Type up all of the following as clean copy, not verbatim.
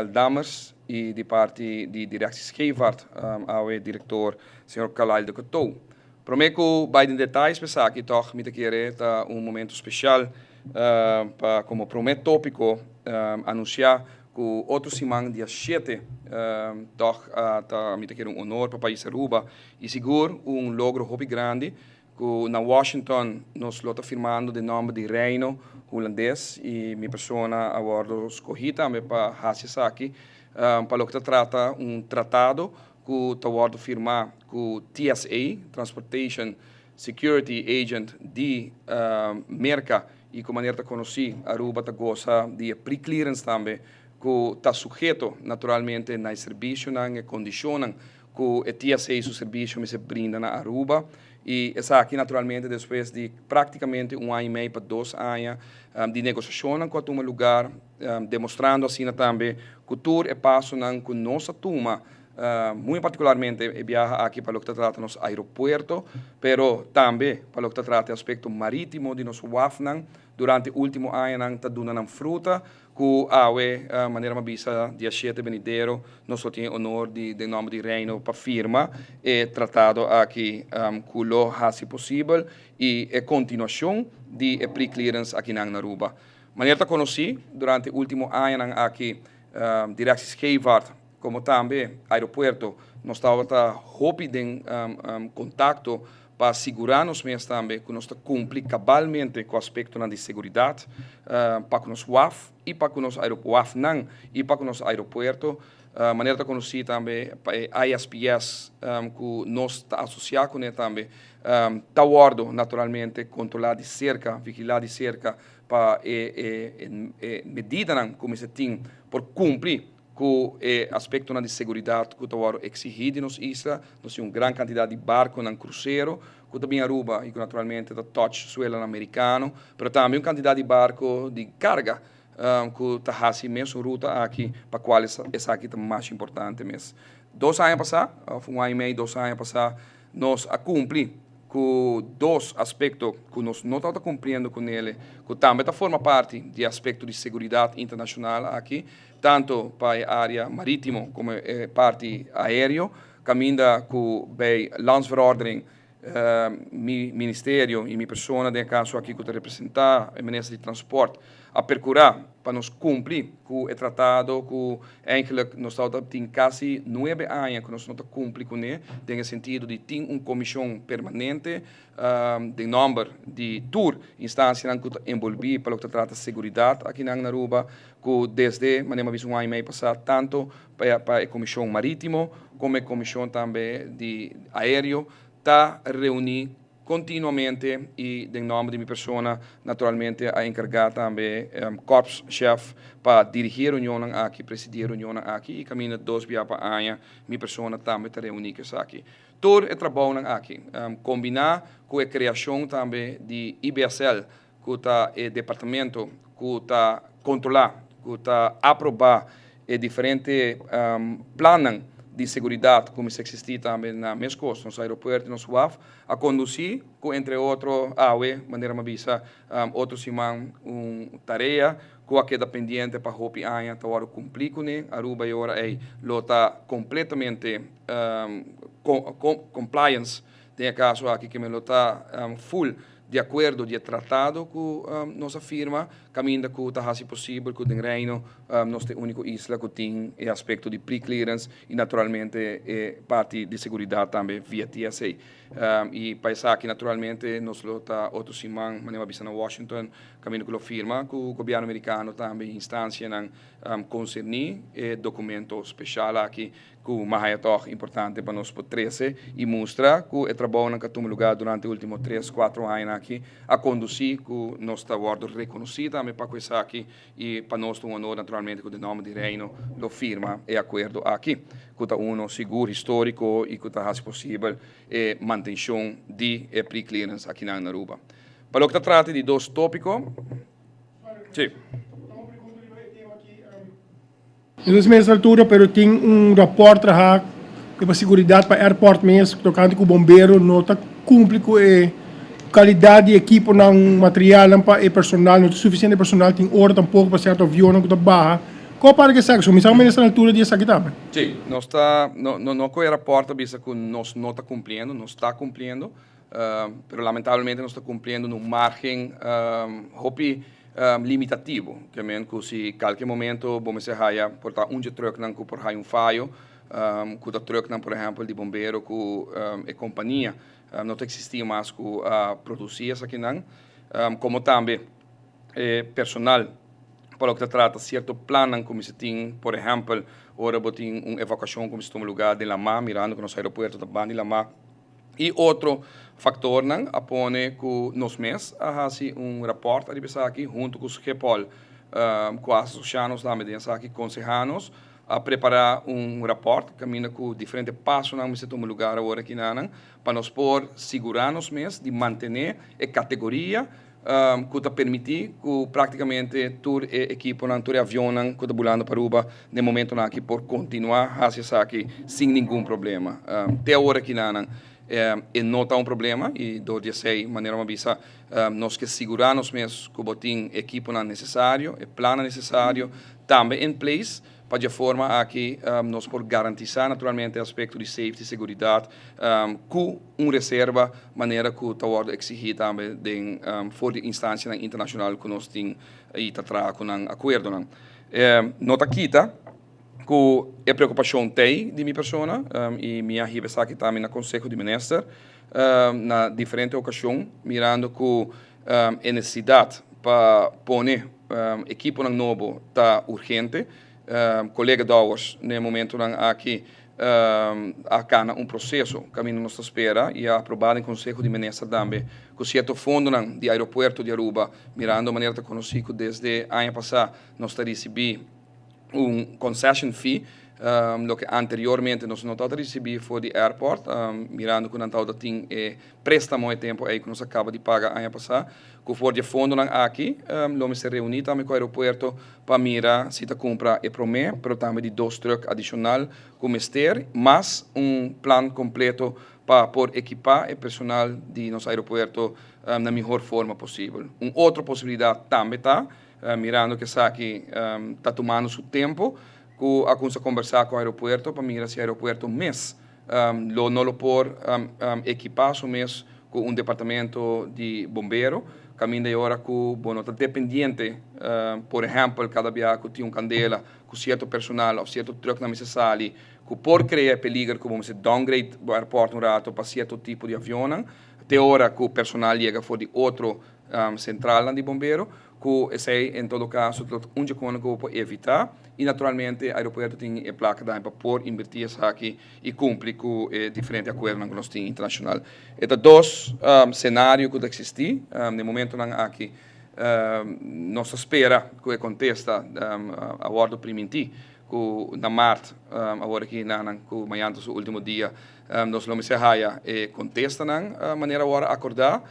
Dammers y di parti di Directie Scheepvaart awe director señor Carlyle de Coteau. Prome cu bay den detayes pa esaki toch mi ta kere ta un momento special pa como prome topico anuncia cu otro siman dia shete toch ta mi ta kere un honor pa pais Aruba y sigur un logro hopi grandi Ku na Washington nos lo ta firmando den nòmber di Reino Hulandes i mi persona a wòrdu skohí tambe pa hasi esaki pa loke ta trata un tratado ku ta wòrdu firmá ku TSA, Transportation Security Agent, di Merka i ku manera ta konosí Aruba ta gosa di e pre-clearance tambe ku ta suheto naturalmente na e serbisionan, e kondishonnan ku e TSA su servisio mester brinda na Aruba i esaki naturalmente despues di praktikamente un aña i mei pa dos aña di negosiashonnan ku a tuma lugar, demostrando asina tambe ku tur e pasonan ku nos a tuma, muy partikularmente e biaha aki pa loke ta trata nos aeropuerto, pero tambe pa loke ta trata e aspekto maritimo di nos wafnan durante ultimo añanan ta duna nan fruta. Ku awe, manera mi a bisa dia shete benidero, nos lo tin e honor di den nomber di Reino pa firma e tratado aki ku lo hasi posibel i e kontinuashon di e pre-clearance akinan na Aruba. Manera ta konosí, durante ultimo añanan aki Directie Scheepvaart komo tambe Aeropuerto nos tabata hopi den kontakto pa sigurá nos mes tambe ku nos ta kumpli kabalmente ku aspektonan di seguridat pa ku nos waf i pa ku nos wafnan i pa ku nos aeropuerto. Manera ta konosí tambe pa e ISPS ku nos ta asosiá kuné tambe ta wòrdu naturalmente kontrolá di serka, vigilá di serka pa e medidanan ku mester tin por kumpli Ku e aspektonan di seguridat ku ta wòrdu eksigí di nos isla, nos tin un gran kantidat di barkonan krusero ku ta bin Aruba i ku naturalmente ta touch suelonan merikano, pero tambe un kantidat di barko di karga ku ta hasi mesun ruta aki pa kual esaki ta mas importante mes. Dos aña pasá, òf un aña i mei, dos aña pasá, nos a kumpli ku dos aspekto ku nos no tabata kumpliendo kunele, ku tambe ta forma parti di e aspekto di seguridat internashonal aki, tanto pa e área marítimo komo e parti aéreo, kaminda ku bei Landsverordening mi ministerio i mi persona den e kaso aki ku ta representá e minister di Transport a perkurá pa nos kumpli ku e tratado ku eigenlijk nos tabata tin kasi nuebe aña ku nos no ta kumpli kuné den e sentido di tin un komishon permanente Den nòmber di tur instansianan ku ta enbolbí pa loke ta trata seguridat akinan na Aruba, ku desde, manera mi a bisa un aña i mei pasá, tantu pa e Komishon Marítimo komo e Komishon tambe di Aéreo ta reuní kontinuamente i den nòmber di mi persona naturalmente a enkargá tambe Korpschef pa dirigí e reunionnan aki, presidí e reunionnan aki i kaminda dos bia pa aña mi persona tambe ta reuní ku esaki. Tur e trabounan aki, kombiná ku e kreashon tambe di IBSL, ku ta e departamento ku ta kontrolá, ku ta aprobá e diferente plannan di seguridat ku mester eksistí tambe na meskos nos aeropuerto i nos waf, a kondusí ku entre otro awe, manera mi a bisa otro siman, un tarea ku a keda pendiente pa hopi aña ta wòrdu kumplí kuné. Aruba e ora ei lo ta kompletamente compliance den e caso aki ke men lo ta full di acuerdo di e tratado cu nos a firma caminda cu ta haci posibel cu den Reino nos ta e unico isla cu tin e aspecto di pre-clearance y naturalmente e parti di seguridad tambe via TSA. Y pa esaki naturalmente nos lo ta otro siman manera mi a bisa na Washington caminda cu lo firma cu gobierno Mericano tambe y instancianan concerni e documento special aki ku mahaya tòg importante pa nos por trese i mustra ku e trabounan ku a tuma lugá durante e último tres, kuatro añanan aki a kondusí ku nos ta wòrdu rekonosí tambe pa ku esaki i pa nos ta un honor naturalmente ku den nòmber di Reino lo firma e akuerdo aki ku ta uno sigur históriko i ku ta hasi posibel e mantenshon di e pre-clearance akinan na Aruba. Pa loke ta trata di dos tópiko, sí. No ta mes altura pero tin un raport traha riba seguridad pa airport mes tocante cu bombero no ta cumpli cu e calidad di equiponan, materialnan pa e personal, no ta suficiente personal, tin ora tampoco pa cierto avionnan cu ta baha. Kon para ku esaki? So mi sa ku minister na altura di esaki tambe. Sí, nos ta, no, no, no ku e rapòrt ta bisa ku nos no ta kumpliendo, nos ta kumpliendo, pero lamentablemente nos ta kumpliendo na un margen hopi limitativo. Ke men ku si kalke momento bo mester haya por ta un dje trùknan ku por haya un fayo, ku ta trùknan por ehèmpel di bombero ku e kompania no ta eksistí mas ku a produsí esakinan, komo tambe e personal pa loke ta trata sierto plannan ku mester tin, por ehèmpel ora bo tin un evakuashon ku mester tuma lugá den lamá, mirando ku nos aeropuerto ta banda di lamá i otro faktornan a pone ku nos mes a hasi un rapòrt ariba esaki huntu ku Schiphol ku a asosiá nos tambe den esaki, konsehá nos a prepará un rapòrt kaminda ku diferente pasonan mester tuma lugar awor aki nanan pa nos por sigurá nos mes di mantené e kategoria ku ta permití ku práktikamente tur e ekiponan, tur e avionnan ku ta bulando pa Aruba den momentonan aki por kontinuá hasi esaki sin ningun problema. Te awor aki nanan e no ta un problema i dor di esei manera mi a bisa nos ke sigurá nos mes ku bo tin e ekiponan nesesario, e plannan nesesario tambe in place Pa dje forma aki nos por garantisá naturalmente e aspekto di safety, seguridat, ku un reserva manera ku ta wòrdu eksigí tambe den for di instansianan internashonal ku nos tin i ta traha ku nan akuerdonan. No ta kita ku e preokupashon t'ei di mi persona i mi a hiba esaki tambe na Konseho di Minister na diferente okashon mirando ku E nesesidat pa pone ekiponan nobo ta urgente. Kolega Dowers na e momentonan aki a kana un proseso kaminda nos ta spera i a aprobá den Konseho di Minister tambe ku sierto fondonan di aeropuerto di Aruba, mirando manera ta konosí ku desde aña pasá nos ta risibí un concession fee, loke anteriormente nos no tabata risibí for di airport, mirando ku nan tabata tin e préstamo e tempu ei ku nos a kaba di paga aña pasá, ku for di e fondonan aki lo mester reuní tambe ku aeropuerto pa mira si ta kumpra e promé, pero tambe di dos trùk adishonal ku mester, mas un plan kompleto pa por ekipá e personal di nos aeropuerto na mihor forma posibel. Un otro posibilidat tambe ta Mirando ku esaki ta tumando su tempu, ku a kumsa kombersá ku aeropuerto pa mira si aeropuerto mes lo no lo por ekipá su mes ku un departamento di bombero, kaminda e ora ku bo no ta dependiente, por ehèmpel kada bia ku tin un kandela ku sierto personal òf sierto trùknan mester sali ku por krea e peliger ku bo mester downgrade bo airport un rato pa sierto tipo di avionnan te ora ku personal yega for di otro Centralnan di bombero, cu esey en todo caso ta un dje cu bo por evita y naturalmente aeropuerto tin e placa tambe pa por inverti esaki y cumpli cu e diferente acuerdonan cu nos tin internacional. E ta dos scenario cu ta existi den momentonan aki. Nos ta spera cu e contesta a wordo priminti cu na maart awor aki nan cu mañana ta su ultimo dia nos lo mester haya e contestanan manera a wordo acorda.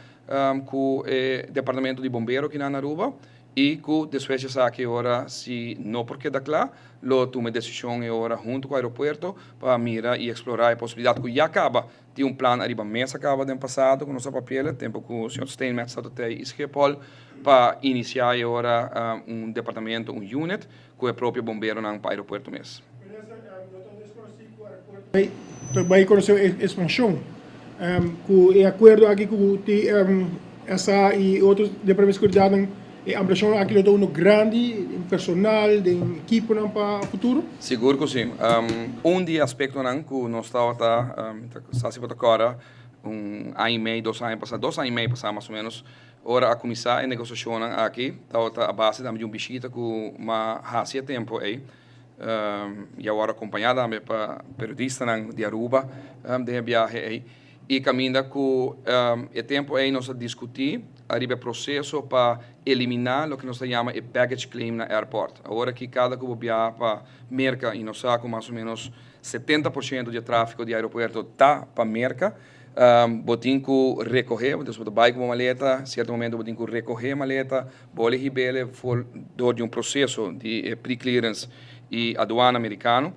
Ku e departamento di bombero kinan na Aruba i ku despues di esaki e ora si no por keda kla lo tuma e desishon e ora huntu ku aeropuerto pa mira i eksplorá e posibilidat ku ya kaba tin un plan ariba mesa kaba den pasado ku nos a papi'el tempu ku señor Steenmetz tabata tei i Schiphol pa inisiá e ora un departamento un unit ku e propio bomberonan pa aeropuerto mes. Ta bai konosé e ekspanshon ku e akuerdo aki ku TMSA i otro departamento di seguridatnan, e ampliashon aki lo ta uno grandi den personal, den ekiponan pa futuro? Sigur ku si. Un di e aspektonan ku nos tabata, mi ta sa si bo ta kòrda, un aña i mei, dos aña pasá, dos aña i mei pasá mas o ménos, ora a kuminsá e negosiashonnan aki, tabata a base tambe di un bishita ku m'a hasi e tempu ei. I a wòrdu akompañá tambe pa periodistanan di Aruba den e biahe ei. I kaminda ku e tempu ei nos a diskutí ariba e proseso pa eliminá loke nos ta yama e baggage claim na airport. Awor aki kada ku bo biaha pa Merka i nos sa ku mas o ménos 70% di e tráfiko di aeropuerto ta pa Merka, Bo tin ku rekohé, dus bo ta bai ku bo maleta, sierto momento bo tin ku rekohé maleta, bo lehibele for dor di un proseso di e pre-clearance i aduana merikano.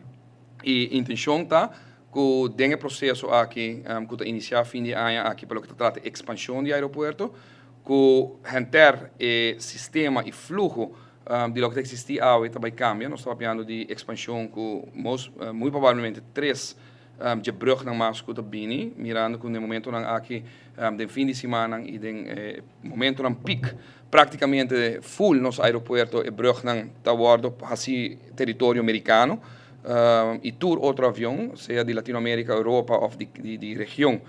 I intenshon ta ku den e proseso aki ku ta inisiá fin di aña aki pa loke ta trata ekspanshon di aeropuerto, ku henter e sistema i fluho. di loke ta eksistí awe ta bai kambia. Nos ta papiando di ekspanshon ku most muy probablemente tres dje brùgnan mas ku ta bini, mirando ku den momentonan aki den fin di simannan i den e momentonan pik praktikamente ful nos aeropuerto e brùgnan ta wòrdu hasí teritorio merikano i tur otro avion, sea di Latinoamerika, Europa òf di region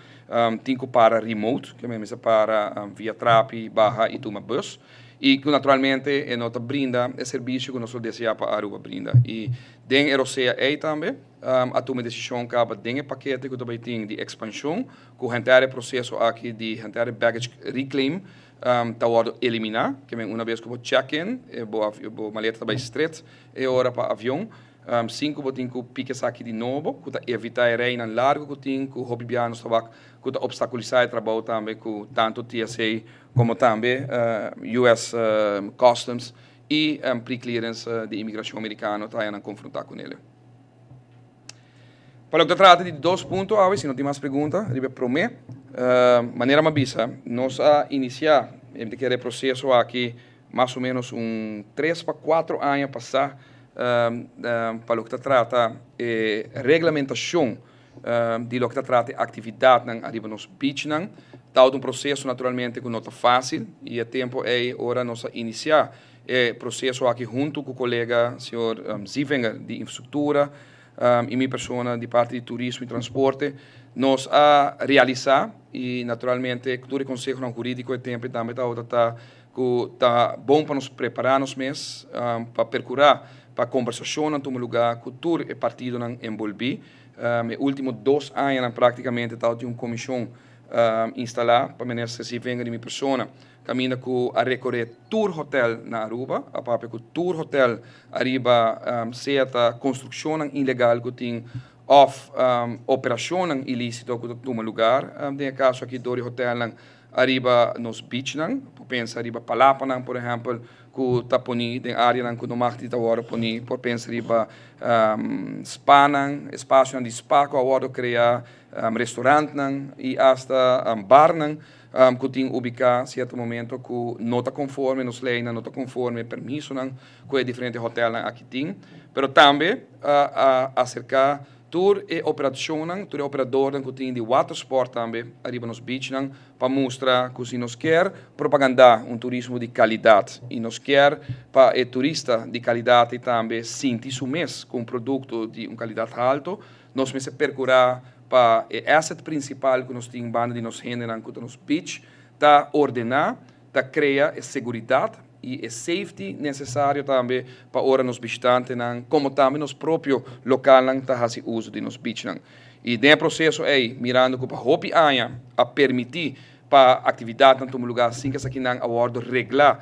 tin ku para remote, ke mester para via trapi, baha i tuma bus. I ku naturalmente e no ta brinda e servisio ku nos lo deseá pa Aruba brinda. I den e rosea ei tambe a tuma e desishon kaba den e pakete ku ta bai tin di ekspanshon ku henter e proseso aki di henter e baggage reclaim ta wòrdu eliminá. Ke men una bes ku bo check in bo bo maleta ta bai stret e ora pa avion sin ku bo tin ku pika esaki di nobo ku ta evitá e reinan largu ku tin ku hopi biaha nos ta wak ku ta opstakulisá e trabou tambe ku tantu TSA komo tambe US Customs i pre-clearance di imigrashon merikano ta haña nan konfrontá ku nele. Pa loke ta trata di dos punto awe, si no tin mas pregunta riba e promé, manera mi a bisa, nos a inisiá mi ta kere e proseso aki mas o ménos un tres pa kuatro aña pasá pa loke ta trata e reglamentashon di loke ta trata e aktividatnan ariba nos beachnan. Tabata un proseso naturalmente ku no ta fásil i e tempu ei ora nos a inisiá e proseso aki huntu ku kolega señor Zievinger di Infrastruktura i mi persona di parti di Turismo i Transporte nos a realisá i naturalmente tur e konsehonan hurídiko e tempu ei tambe tabata ta ku ta bon pa nos prepará nos mes pa perkurá pa kombersashonnan tuma lugá ku tur e partidonan enbolbí. E último dos añanan práktikamente tabatin un komishon instalá pa Minister Sievinger di mi persona kaminda ku a rekoré tur hotèl na Aruba, a papia ku tur hotèl ariba sea ta konstrukshonnan ilegal ku tin òf operashonnan ilísito ku ta tuma lugar den e kaso aki dor di hotèlnan Ariba nos beachnan, por pensa riba palapanan por ehempel ku ta poni den areanan ku no mag di ta wòrdu poni, por pensa riba spanan, espasionan di spa ku a wòrdu krea, restaurantnan i asta barnan ku tin ubiká sierto momento ku no ta konforme nos leinan, no ta konforme e permisonan ku e diferente hotèlnan aki tin. Pero tambe a aserká Tur e operashonnan, tur e operadornan ku tin di watersport tambe ariba nos beachnan pa mustra ku si nos kier propagandá un turismo di kalidat i nos kier pa e turista di kalidat ei tambe sinti su mes ku un produkto di un kalidat halto, nos mester perkurá pa e asset prinsipal ku nos tin banda di nos hendenan ku ta nos beach ta ordená. Ta krea e seguridat i e safety nesesario tambe pa ora nos bishitantenan komo tambe nos propio lokalnan ta hasi uso di nos beachnan. I den e proseso ei, mirando ku pa hopi aña a permití pa aktividatnan tuma lugá sin ku esakinan a wòrdu reglá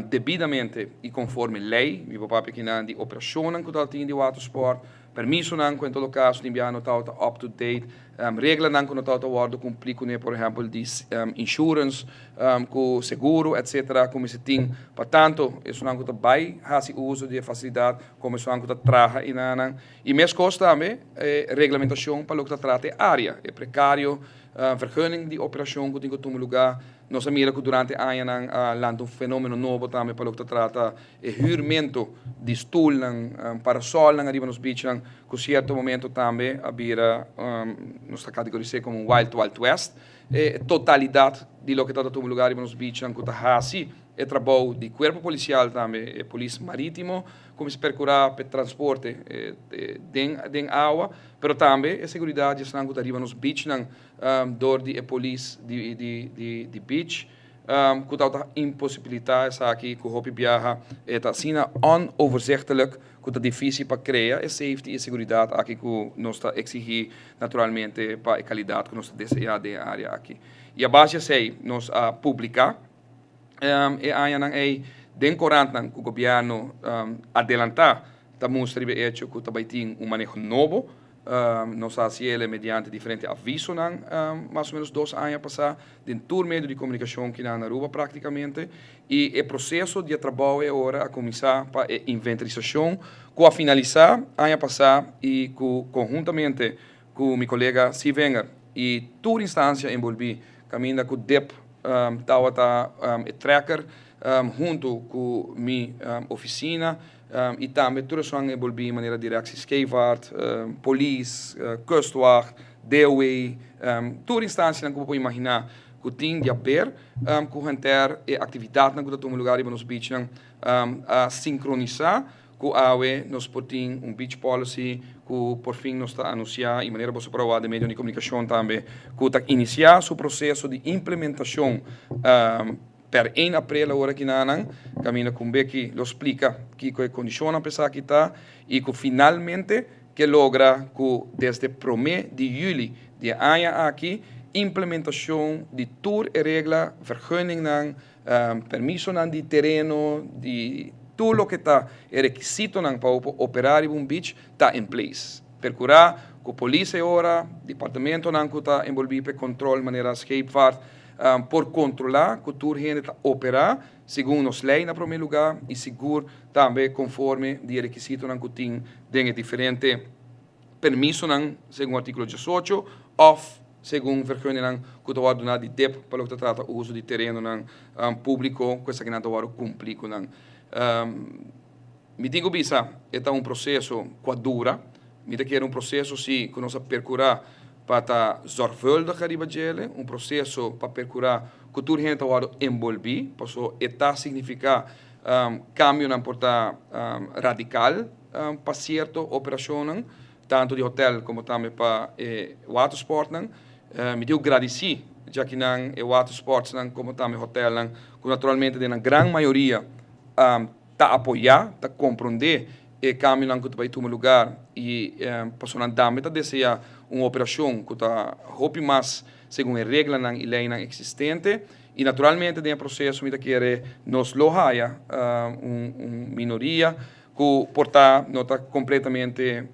debidamente i konforme lei, mi por papia akinan di operashonnan ku tabatin di watersport, Permisonan ku en todo kaso tin biaha no tabata up to date, reglanan ku no tabata wòrdu kumplí kuné, por ehèmpel di insurance ku seguro etcetera ku mester tin pa tantu esunnan ku ta bai hasi uso di e fasilidat komo esunnan ku ta traha enanan. I meskos tambe e reglamentashon pa loke ta trata e área, e prekario, vergunning di operashon ku tin ku tuma lugá. Nos a mira ku durante añanan a lanta un fenómeno nobo tambe pa loke ta trata E huurmento di stoelnan, parasolnan ariba nos beachnan ku sierto momento tambe a bira, nos ta kategoris'é komo un wild wild west. E totalidat di loke ta ta tuma lugar riba nos beachnan ku ta hasi e trabou di kuerpo polisial tambe, e polis maritimo ku mester perkurá pa e transporte den den awa, pero tambe e seguridat di esnan ku ta riba nos beachnan dor di e polis di di di beach. Ku tabata imposibilitá esaki ku hopi biaha e ta asina onoverzichtelijk ku ta difísil pa krea e safety i e seguridat aki ku nos ta eksigí naturalmente pa e kalidat ku nos ta deseá den e área aki. I a base di esei nos a publiká e añanan ei den korantnan ku gobièrnu adelantá ta mustra riba e echo ku ta bai tin un maneho nobo. Nos a hasi el mediante diferente avisonan mas o menos dos aña pasá den tur medio di komunikashon kinan na Aruba praktikamente i e proseso di e trabou e ora a kuminsá pa e inventarisashon ku a finalisá aña pasá i ku konhuntamente ku mi kolega Sievinger i tur instansia enbolbí kaminda ku dip tabata e tracker. hunto cu mi oficina y tambe tur esnan envolvi manera Directie Scheepvaart, Polis, Kustwacht, DOW, tur instancianan cu bo por imagina cu tin di haber cu henter e actividadnan cu ta tuma lugar riba nos beachnan a sincronisa cu awe nos por tin un beach policy cu por fin nos ta anuncia y manera boso por a wak den medio di comunicacion tambe cu ta inicia su proceso di implementacion per 1 april awor aki nanan caminda cu Becky lo splica kico e condicionnan pa esaki ta y cu finalmente ke logra cu desde prome di juli di e aña aki implementacion di tur e regla, vergunningnan, permisonan di tereno, di tur loke ta e rekisitonan pa bo por operá riba un beach ta in place. Perkurá ku polis e ora, departamentonan ku ta enbolbí pa e kontrol manera scheepvaart por kontrolá ku tur hende ta operá segun nos lei na promé lugá i sigur tambe konforme di e rekisitonan ku tin den e diferente permisonan segun artíkulo 18 òf segun vergunningan ku ta wòrdu duná di dip pa loke ta trata uso di terenonan públiko ku esakinan ta wòrdu kumplí ku nan. Mi tin ku bisa e ta un proseso ku a dura. Mi ta kere un proseso si ku nos a perkurá pa ta zorgvuldig ariba djele, un proseso pa perkurá ku tur hende ta wòrdu enbolbí, paso e ta signifiká kambionan por ta radikal pa sierto operashonnan. Tantu di hotel como tambe pa e watersportnan. Mi tin cu gradici djakinan e watersportsnan como tambe hotelnan cu naturalmente den nan gran mayoria ta apoya, ta compronde e cambionan cu ta bay tuma lugar y pasobra nan tambe ta desea un operacion cu ta hopi mas segun e reglanan y leynan existente. Y naturalmente den e proceso mi ta kere nos lo haya un minoria cu por ta no ta completamente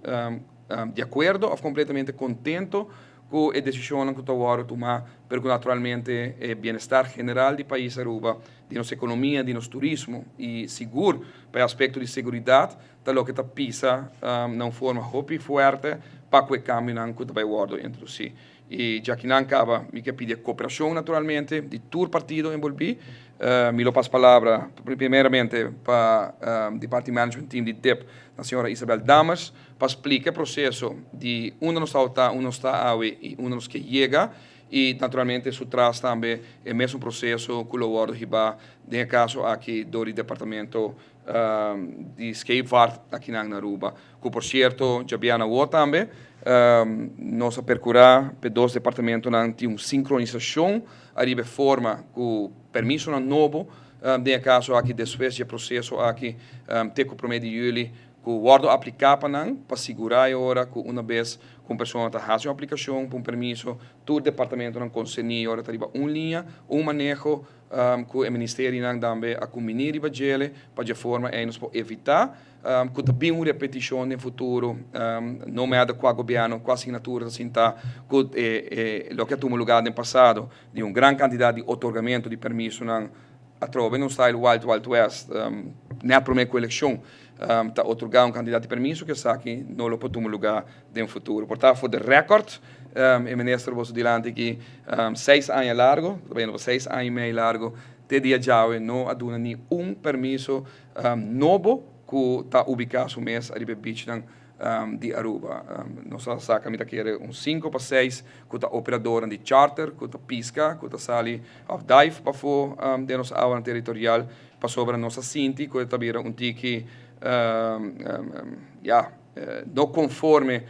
di acuerdo of completamente contento cu e decisionnan cu ta wordo tuma, pero cu naturalmente e bienestar general di pais Aruba, di nos economia, di nos turismo y sigur pa e aspecto di seguridad ta loke ta pisa na un forma hopi fuerte pa cu e cambionan cu ta bay wordo introduci. Y djakinan caba mi ke pidi e cooperacion naturalmente di tur partido envolvi. Mi lo pas palabra primeramente pa di parti management team di dip na señora Isabel Dammers pa splica e proceso di unda nos ta unda nos ta awe y unda nos ke yega y naturalmente su tras tambe e mesun proceso cu lo wordo hiba den e caso aki door di departamento di scheepvaart akinan na Aruba. Cu por cierto djabiana awor tambe nos a percura p'e dos departamentonan tin un sincronisacion ariba e forma cu permisonan nobo, den e caso aki despues di e proceso aki te cu prome di juli, cu wordo aplica pa nan pa sigura e ora cu una bes cu un persona ta haci un aplicacion pa un permiso, tur departamentonan concerni e ora ta riba un liña, un maneho cu e ministerionan tambe a cumbini riba djele pa dje forma ey nos por evita cu ta bin un repeticion den futuro, no matter cua gobierno, cua signatura ta sinta cu e loke a tuma lugar den pasado di un gran cantidad di otorgamento di permisonan atrobe nos style wild wild west net prome cu eleccion ta otorga un cantidad di permiso cu esaki no lo por tuma lugar den futuro. Por ta for the record e minister boso dilanti aki seis aña largo, ta bayendo pa seis aña y mei largo te dia djawe no a duna ni un permiso nobo cu ta ubica su mes ariba e beachnan di Aruba. Nos a saca mi ta kere un cinco pa seis cu ta operadornan di charter cu ta pisca, cu ta sali of dive pafo den nos awanan territorial pasobra nos a sinti cu e ta bira un tiki ya no conforme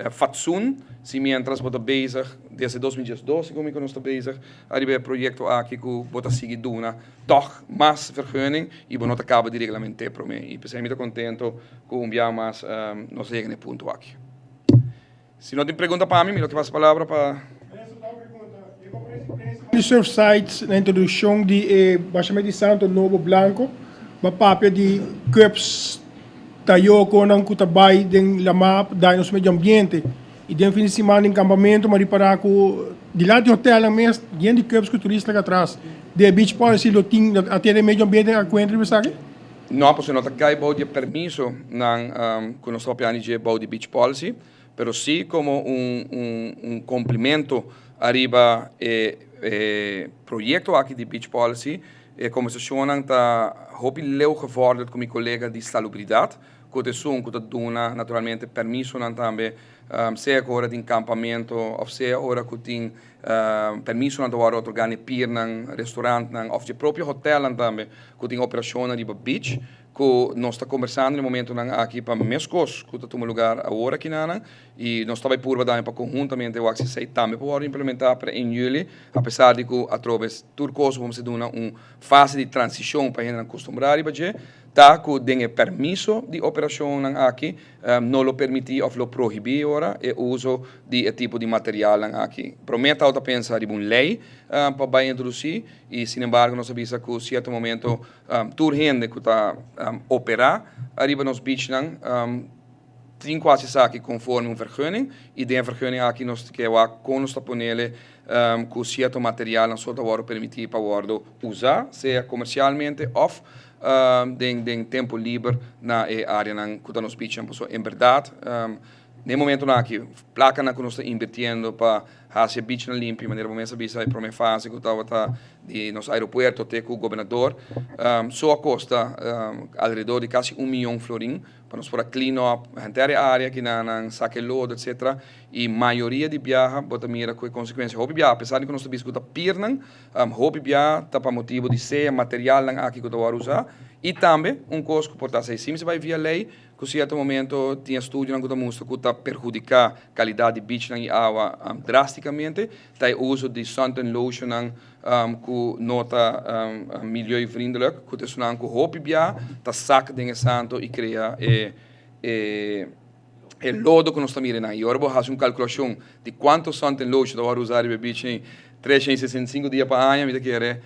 fatsoen si mientras bo ta bezig desde 2012 segun mi cu nos ta bezig ariba e proyecto aki cu bo ta sigui duna tog mas vergunning y bo no ta caba di reglament'é prome y p'esei mi ta contento cu un bia mas nos a yega na e punto aki. Si no tin pregunta pa mi, mi lo ke pasa palabra pa. Di Surfsides na introduccion di e Bashamento di Santo Nobo Blanco ba papia di cups tayoconan cu ta bay den lama pa daña nos medio ambiente y den fin di siman den campamento m'a ripara cu dilanti hotelnan mes yen di cups cu turista laga atras. Den e beach policy lo tin a tene medio ambiente a cuenta riba esaki? No, pasobra no ta cay bou di e permiso nan cu nos ta papia di dje bou di beach policy. Pero si como un un un complimento ariba e e proyecto aki di Beach Policy. E kombersashonnan ta hopi leu gevorderd ku mi kolega di Salubridat, ku ta esun ku ta duna naturalmente permisonan tambe, sea ku ora tin kampamentu òf sea ora ku tin permisonan ta wòrdu otorgá na e pirnan, restorantnan òf dje propio hotèlnan tambe ku tin operashonnan riba beach. Ku nos ta kombersando na e momentunan aki pa meskos ku ta tuma lugar awor akinanan i nos ta bai purba tambe pa konhuntamente wak si esei tambe por wòrdu implementá pa en yüli, apesar di ku atrobe tur kos bo mester duna un fase di transishon pa hendenan kustumbrá riba dje, ta ku den e permiso di operashonnan aki no lo permití òf lo prohibí ora e uso di e tipo di materialnan aki. Promé tawata pensa riba un lei pa bai introdusí i sinembargo nos a bisa ku sierto momento Tur hende ku ta operá ariba nos beachnan tin ku hasi esaki konforme un vergunning i den e vergunning aki nos ta ke wak kon nos ta ponele ku sierto materialnan so ta wòrdu permití pa wòrdu usá sea komersialmente òf den tempu liber na e áreanan ku ta nos beachnan. Pasobra en bèrdat Na e momentonan aki, plakanan ku nos ta invirtiendo pa hasi e beachnan limpi, manera bo mes a bisa e prome fase ku tabata di nos aeropuerto te ku gobernador, so a kosta alrededor di kasi un miyon florin pa nos por a clean up henter e area kinanan, saka e lodo etcetera. I mayoria di biaha bo ta mira ku e konsekuensia hopi biaha, apesar di ku nos ta bisa ku ta pirnan, hopi biaha ta pa motibu di sea materialnan aki ku ta wòrdu usá i tambe un kos ku por ta esei si bai via lei, Ku sierto momento tin estudionan ku ta mustra ku ta perhudiká kalidat di bichnan i awa drástikamente, ta e uso di suntan lotionnan ku no ta milieuvriendelijk, ku ta esunnan ku hopi bia ta sak den e santo i krea e e lodo ku nos ta mira einan. I ora bo hasi un kalkulashon di kuantu suntan lotion ta wòrdu usá riba e bich ei 365 dia pa aña, mi ta kere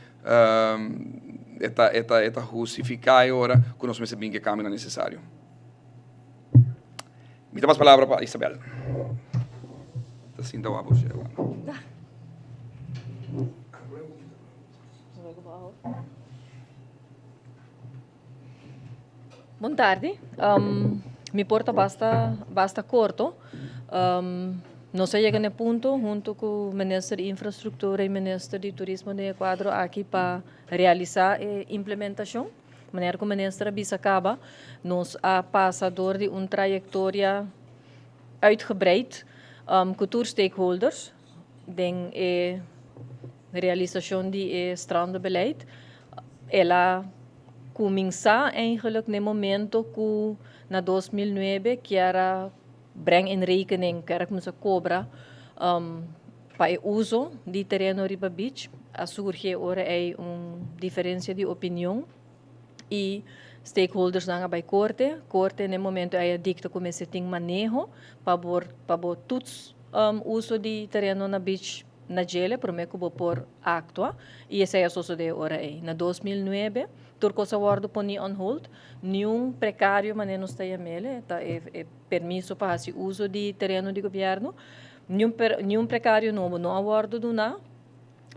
E ta, e ta, e ta hustifiká e ora ku nos mester bin ku e kambionan nesesario. Mi ta pas palabra pa Isabel. Ta sinta wak bo shela. Bon tardi. Mi por ta basta basta corto. Nos a yega na e punto hunto cu Minister di Infrastructura y Minister di Turismo den e cuadro aki pa realisa e implementacion. Manera cu Minister a bisa caba, nos a pasa door di un trayectoria uitgebreid cu tur stakeholders den e realisacion di e strandenbeleid. El a Cuminsa eigenlijk n'e momento cu na 2009 kier a breng in rekening, kier a cuminsa cobra pa e uso di tereno riba beach. A surgi e ora ey un diferencia di opinion y stakeholdersnan a bay corte. Corte n'e momento ey a dicta cu mester tin maneho pa bo pa bo toets uso di tereno na beach. Na djele prome ku bo por aktua i esei a sosode e ora ei. Na 2009 tur kos a wòrdu poni on hold, niun prekario manera nos ta yam'el, ta e e permiso pa hasi uso di tereno di gobièrnu, niun per niun prekario nobo no a wòrdu duná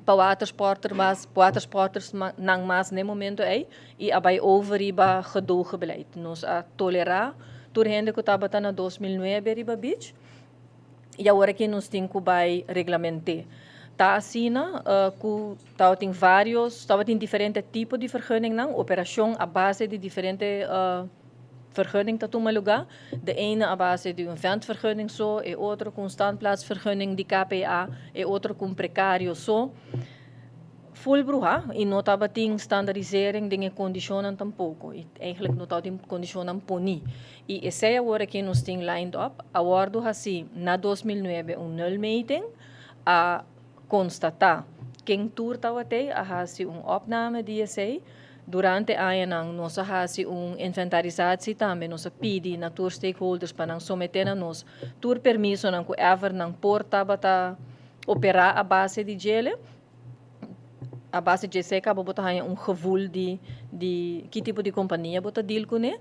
pa watersporter mas watersporters nan mas na e momento ei i a bai over riba gedogenbeleid. Nos a tolerá tur hende ku tabata na 2009 riba beach. I awor aki nos tin ku bai reglament'é. Ta asina ku tabatin vários, tabatin diferente tipo di vergunningnan, operashon a base di diferente vergunning ta tuma lugá. De ene a base di un ventvergunning so, e otro ku un standplaatsvergunning di KPA, e otro ku un prekario so. Full bruha y no tabatin standarisering den e condicionnan tampoco y eigenlijk no tabatin condicionnan poni. Y esey awor aki nos tin lined up, a wordo haci na 2009 un nulmeting, a constata ken tur tabatey, a haci un opname di esey. Durante añanan nos a haci un inventarisatie tambe, nos a pidi na tur stakeholders pa nan somete na nos tur permisonan cu ever nan por tabata opera a base di djele. A base dje esei kaba bo ta haña un gevoel di di ki tipo di kompania bo ta deal kuné.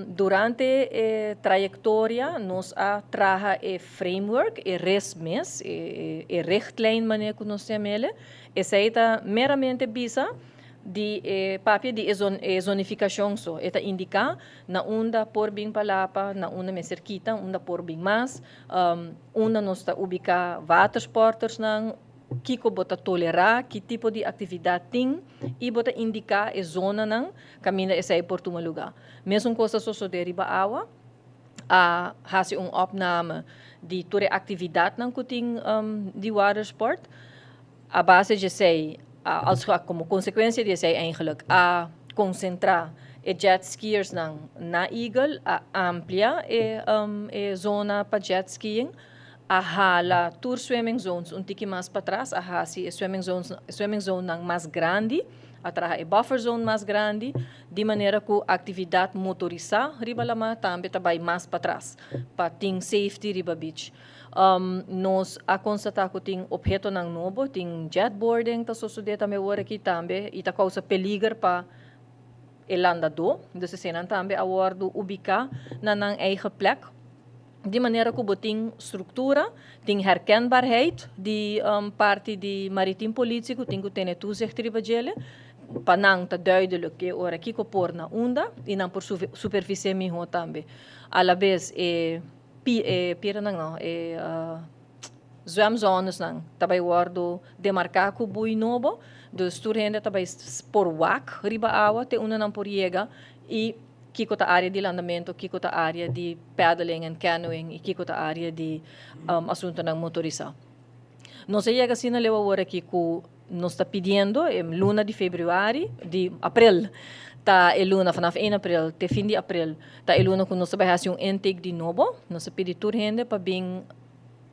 Durante e trayektoria nos a traha e framework, e res mes, e e richtlijn manera ku nos ta yam'el. Esei ta meramente bisa di e papia di e zon e zonifikashon so. E ta indiká na unda por bin palapa, na unda mester kita, unda por bin mas, unda nos ta ubiká watersportersnan. kiko bo ta tolerá, ki tipo di aktividat tin i bo ta indiká e zonanan kaminda esei por tuma lugá. Mesun kos ta sosodé riba awa, a hasi un opname di tur e aktividatnan ku tin di watersport. A base di esei, als komo konsekuensia di esei eigenlijk, a konsentrá e jet skiersnan na Eagle, a amplia e e zona pa jet skiing, a hala tur swimming zones un tiki mas patras, a hasi e swimming zones swimming zonenan mas grandi, a traha e buffer zone mas grandi, di manera ku aktividat motorisá riba lamá tambe ta bai mas patras pa tin safety riba beach. Nos a konstatá ku tin ophetonan nobo, tin jetboarding ta sosodé tambe awor aki tambe i ta kousa peliger pa e landadó. Dus eseinan tambe a wòrdu ubiká na nan eigen plek. Di manera ku bo tin struktura, tin herkenbaarheid di parti di Maritiem Politie ku tin ku tene toezicht riba djele, pa nan ta duidelijk ke ora kiko por na unda i nan por supervis'é mihó tambe. Alabes e pi e pieranan no, e zwemzonesnan ta bai wòrdu demarká ku bui nobo, dus tur hende ta bai por wak riba awa te unda nan por yega i kiko ta área di landamentu, kiko ta área di paddling en canoeing i kiko ta área di asuntunan motorisá. Nos a yega asina leu awor aki ku nos ta pidiendo e luna di febrüari, di aprel ta e luna vanaf 1 aprel te fin di aprel ta e luna ku nos ta bai hasi un intake di nobo. Nos a pidi tur hende pa bin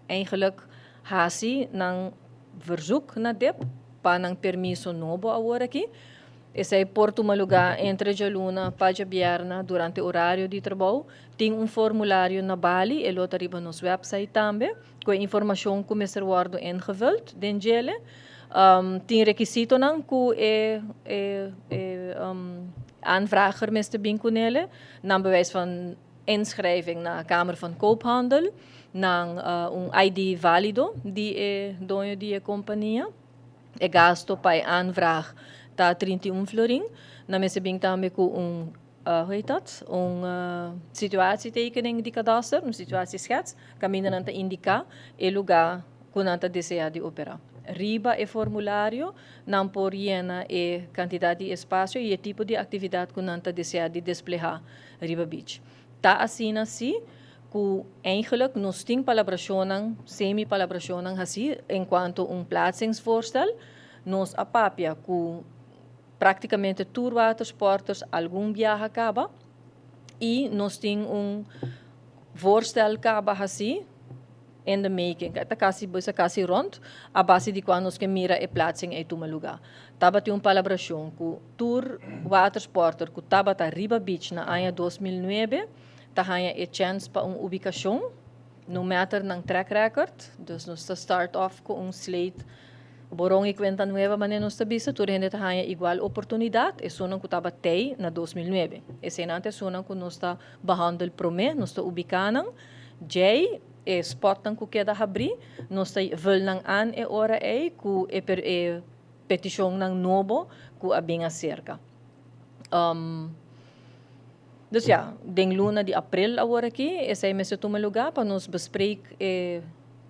eigenlijk hasi nan verzoek na dip pa nan permiso nobo awor aki. Esei por tuma lugá entre djaluna pa djabièrnè durante orario di trabou. Tin un formulario na bali, e lo ta riba nos wèpsait tambe, ku e informashon ku mester wòrdu ingevuld den djele. Tin rekisitonan ku e e e aanvrager mester bin kunele, nan bewijs van inschrijving na Kamer van Koophandel, nan un ID válido di e doño di e kompania. E gasto pa e aanvraag ta 31 florin. Nan mester bin tambe ku un, hoe heet dat, un situatietekening di kadaster, un situatieschets, kaminda nan ta indiká e lugá ku nan ta deseá di operá. Riba e formulario nan por yena e kantidat di espasio i e tipo di aktividat ku nan ta deseá di desplehá riba beach. Ta asina si ku eigenlijk nos tin palabrashonnan, semi-palabrashonnan hasí enkuanto un plaatsingsvoorstel. Nos a papia ku praktikamente tur watersporters algun biaha kaba i nos tin un voorstel kaba hasí in the making, ta kasi bo sa kasi rond, a base di kua nos ke mira e plaatsing ei tuma lugá. Tabatin un palabrashon ku tur watersporter ku tabata riba beach na aña 2009 ta haña e chèns pa un ubikashon, no matter nan track record, dus nos ta start off ku un slate borón y cuenta nueva manera nos ta bisa, tur hende ta haña igual oportunidat, esunnan ku tabat'ei na 2009. Eseinan ta esunnan ku nos ta behandel promé, nos ta ubiká nan, djei e spotnan ku keda habrí, nos ta vul nan aan e ora ei ku e e petishonnan nobo ku a bin aserka. Dus ja, den luna di april awor aki esei mester tuma lugá pa nos bespreek e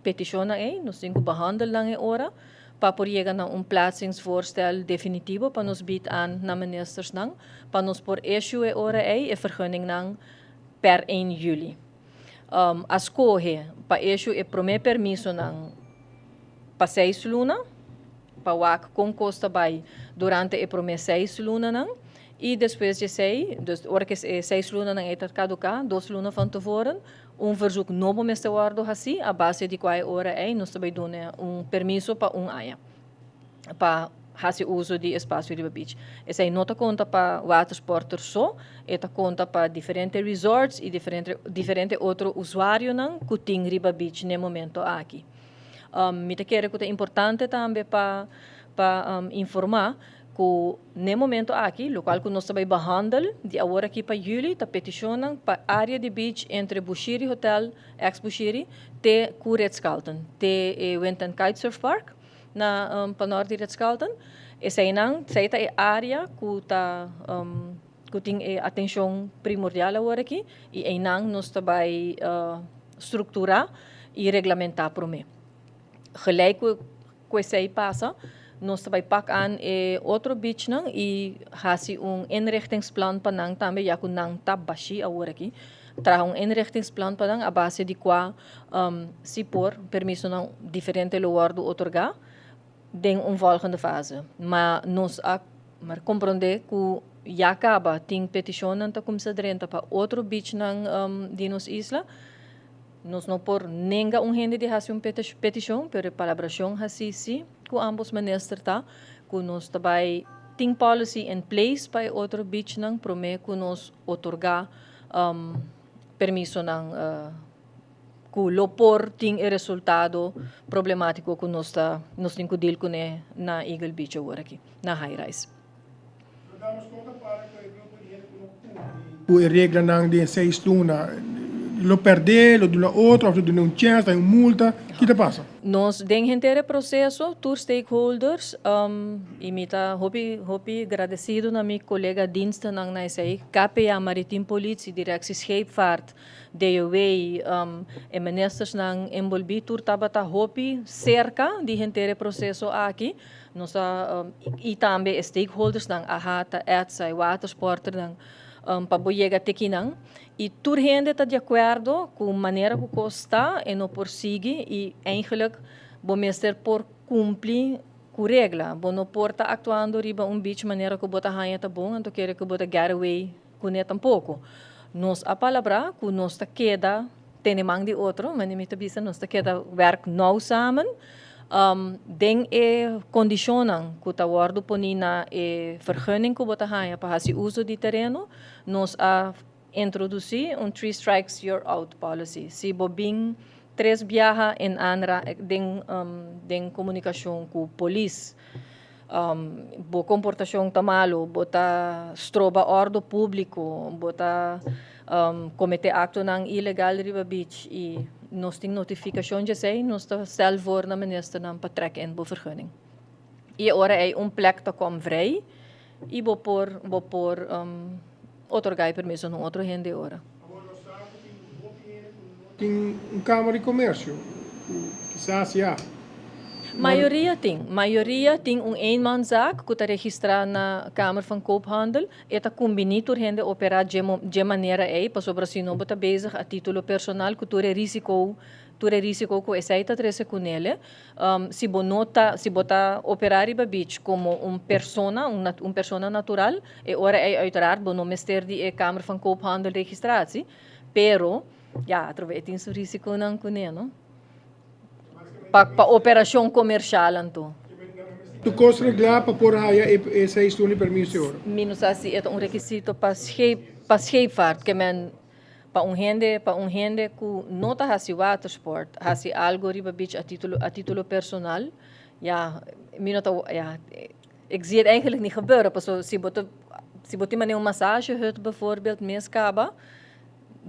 petishonnan ei, nos tin ku behandel nan e ora pa por yega na un plaatsingsvoorstel definitivo pa nos bied aan na ministersnan pa nos por issue e ora ei e vergunningnan per 1 juli. A skohe pa issue e promé permisonan pa seis luna, pa wak kon kos ta bai durante e promé seis lunanan i despues di esei, dus ora ku e seis lunanan ei ta kaduká, dos luna van tevoren, un verzoek nobo mester wòrdu hasí a base di kua e ora ei nos ta bai duna un permiso pa un aña pa hasi uso di espasio riba beach. Esei no ta konta pa watersporter so, e ta konta pa diferente resorts i diferente diferente otro usuarionan ku tin riba beach n'e momento aki. Mi ta kere ku ta importante tambe pa pa informá ku n'e momento aki lokual ku nos ta bai behandel di awor aki pa yüli ta petishonnan pa área di beach entre Bushiri Hotel, ex Bushiri, te ku Ritz-Carlton, te e Wind and Kitesurf Park na pa nort di Ritz-Carlton. Eseinan, esei ta e área ku ta ku tin e atenshon primordial awor aki i einan nos ta bai strukturá i reglamentá promé. Gelijk ku. ku esei pasa, nos ta bai pak aan e otro beachnan i hasi un inrichtingsplan pa nan tambe, ya ku nan ta bashí awor aki. Traha un inrichtingsplan pa nan a base di kua si por permisonan diferente lo wòrdu otorgá den un volgende fase. Ma nos a komprondé ku ya kaba tin petishonnan ta kuminsá drenta pa otro beachnan di nos isla. Nos no por nenga un hende di hasi un petishon, pero e palabrashon hasi si ku ambos minister ta ku nos ta bai tin policy in place pa e otro beachnan promé ku nos otorgá permisonan ku lo por tin e resultado problemátiko ku nos ta nos tin ku deal kuné na Eagle Beach awor aki, na High Rise. Ku e reglanan den seis luna lo pèrdè, lo duna otro òf lo duna un chèns, ta un multa, ki ta pasa? Nos den henter e proseso, tur stakeholders, i mi ta hopi hopi gradesido na mi kolega dienstennan na esei, KPA, Maritiem Politie, Directie Scheepvaart, DOW, e ministersnan enbolbí, tur tabata hopi serka di henter e proseso aki. Nos ta i tambe e stakeholdersnan, AHATA, ETSA, e watersporternan, pa bo yega te kinan. I tur hende ta di akuerdo ku manera ku kos ta e no por sigui i eigenlijk bo mester por kumpli ku regla. Bo no por ta aktuando riba un beach manera ku bo ta haña ta bon anto kere ku bo ta get away kuné tampoko. Nos a palabrá ku nos ta keda tene man di otro, manera mi ta bisa, nos ta keda werk nauw samen den e kondishonnan ku ta wòrdu poní na e vergunning ku bo ta haña pa hasi uso di tereno, nos a introdusí un three strikes you're out policy. Si bo bin tres biaha en aanra den den komunikashon ku polis, Bo komportashon ta malu, bo ta stroba òrdu públiko, bo ta kometé aktonan ilegal riba beach i nos tin notifikashon djesei, nos ta stel voor na ministernan pa trek in bo vergunning. I e ora ei un plek ta kom vrij i bo por bo por otorgá e permiso na un otro hende e ora. Tin un Kámara di Komersio ku kisas ya. Mayoria tin. Mayoria tin un eenmanszaak ku ta registrá na Kamer van Koophandel. E ta kumbiní tur hende operá dje dje manera ei, pasobra si no bo ta bezig a título personal ku tur e risiko tur e risiko ku esei ta trese kunele. Si bo no ta si bo ta operá riba beach komo un persona un un persona natural, e ora ei uiteraard bo no mester di e Kamer van Koophandel registratie. Pero, ya, atrobe e tin su risikonan kuné, no? Pa, pa operashon komershal anto. Tur kos reglá pa por haya e, e seis luna di permiso e ora. Mi no sa si e ta un rekisito pa scheep, pa scheepvaart, ke men pa un hende, pa un hende ku no ta hasi watersport, hasi algo riba beach a titulo, a titulo personal, ya, mi no ta, ya, ik zie het eigenlijk niet gebeuren, paso si bo ta, si bo tin manera un massagehut bijvoorbeeld mes kaba,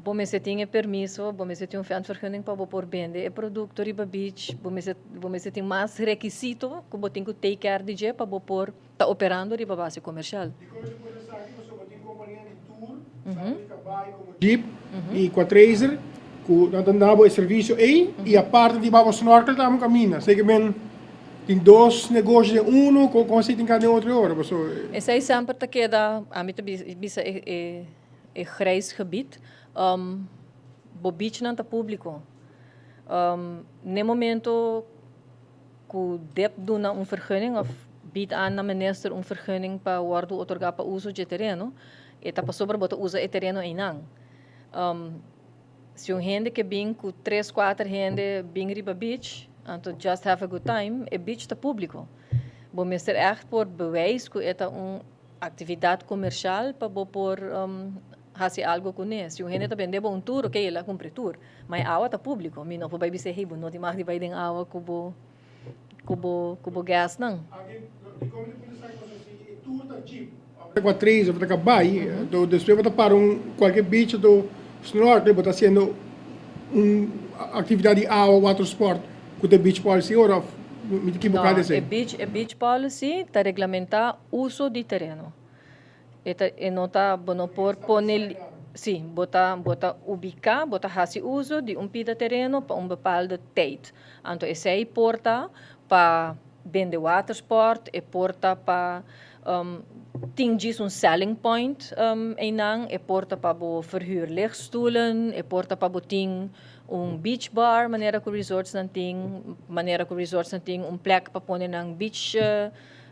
bo mester tin e permiso, bo mester tin un ventvergunning pa bo por bende e produkto riba beach, bo mester, bo mester tin mas rekisito ku bo tin ku take care di dje pa bo por ta operando riba base komershal. Dikon bo por esaki? Pasobra bo tin kompania di tour, sa di kabai komo jeep i quatracer ku nan ta duna bo e servisio ei i aparte di babo snorkel tambe kaminda. Así ke men Tin dos negoshi den uno, kon kon así tin ka den otro e ora? Paso. Esei semper ta keda, ami ta bisa e e e grijs gebied. Bo beachnan ta públiko. N'e momento ku dep duna un vergunning òf bied aan na minister un vergunning pa wòrdu otorgá pa uso dje tereno, e ta pasobra bo ta usa e tereno einan. Si un hende ke bin ku tres kuater hende bin riba beach, anto just have a good time, e beach ta públiko. Bo mester ègt por bewijs ku e ta un aktividat komershal pa bo por hasi algo kuné. Si un hende ta bende bo un tur, okey, el a kumpra e tur, ma e awa ta públiko. Mi no por bai bis'é, hey, bo no tin mag di bai den awa ku bo ku bo ku bo guestnan. Ta kua trace of ta ka bai, anto despues bo ta para un kualke beach anto snorkel bo ta hasiendo un aktividat di awa water sport ku ta e beach policy ora of mi ta kiboká di esei? No, e beach e beach policy ta reglamentá uso di tereno. E ta e no ta bo no por pone si bo ta bo ta ubiká bo ta hasi uso di un pida tereno pa un bepaalde tijd. Anto esei por ta pa. bende watersport, e por ta pa tin djis un selling point einan, e por ta pa bo verhuur ligstoelen, e por ta pa bo tin un beach bar manera ku resorts nan tin, manera ku resorts nan tin un plek pa pone nan beach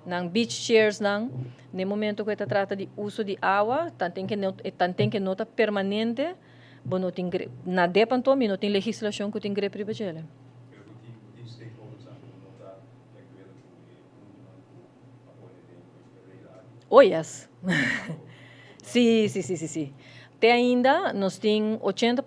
nan beach chairs nan. Na e momento ku e ta trata di uso di awa, tanten ke no tanten ke no ta permanente, bo no tin grip. Na dep anto mi no tin legislashon ku tin grip riba djele. Pero ku tin ku tin stakeholders tambe ku no ta di akuerdo ku e puntonan ku a pone den e regla aki? Oh yes. Si, si, si, si, si. Te ainda nos tin 80%,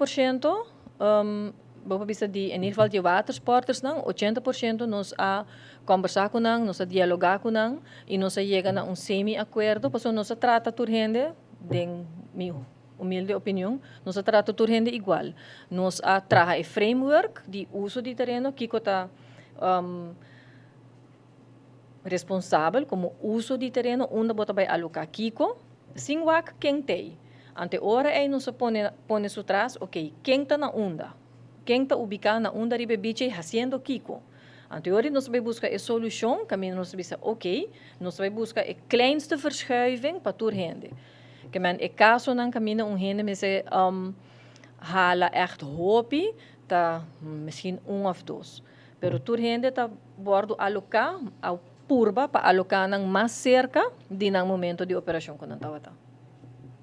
bo por bisa di in ieder geval di e watersportersnan, 80% nos a kombersá ku nan, nos a dialogá ku nan i nos a yega na un semi-akuerdo pasobra nos a trata tur hende den mi humilde opinion, nos a trata tur hende igual. Nos a traha e framework di uso di tereno, kiko ta responsabel komo uso di tereno, unda bo ta bai aloká kiko, sin wak ken t'ei. Ante ora ei nos a pone pone su tras, ok, ken ta na unda? Ken ta ubiká na unda riba e beach ei hasiendo kiko? Ante ora nos bai buska e solushon, kaminda nos a bisa, ok, nos bai buska e kleinste verschuiving pa tur hende. Ke men e kasonan kaminda un hende mester hala ègt hopi ta misschien un òf dos. Pero tur hende ta wòrdu aloká, a purba pa aloká nan mas serka di nan momento di operashon ku nan tabata,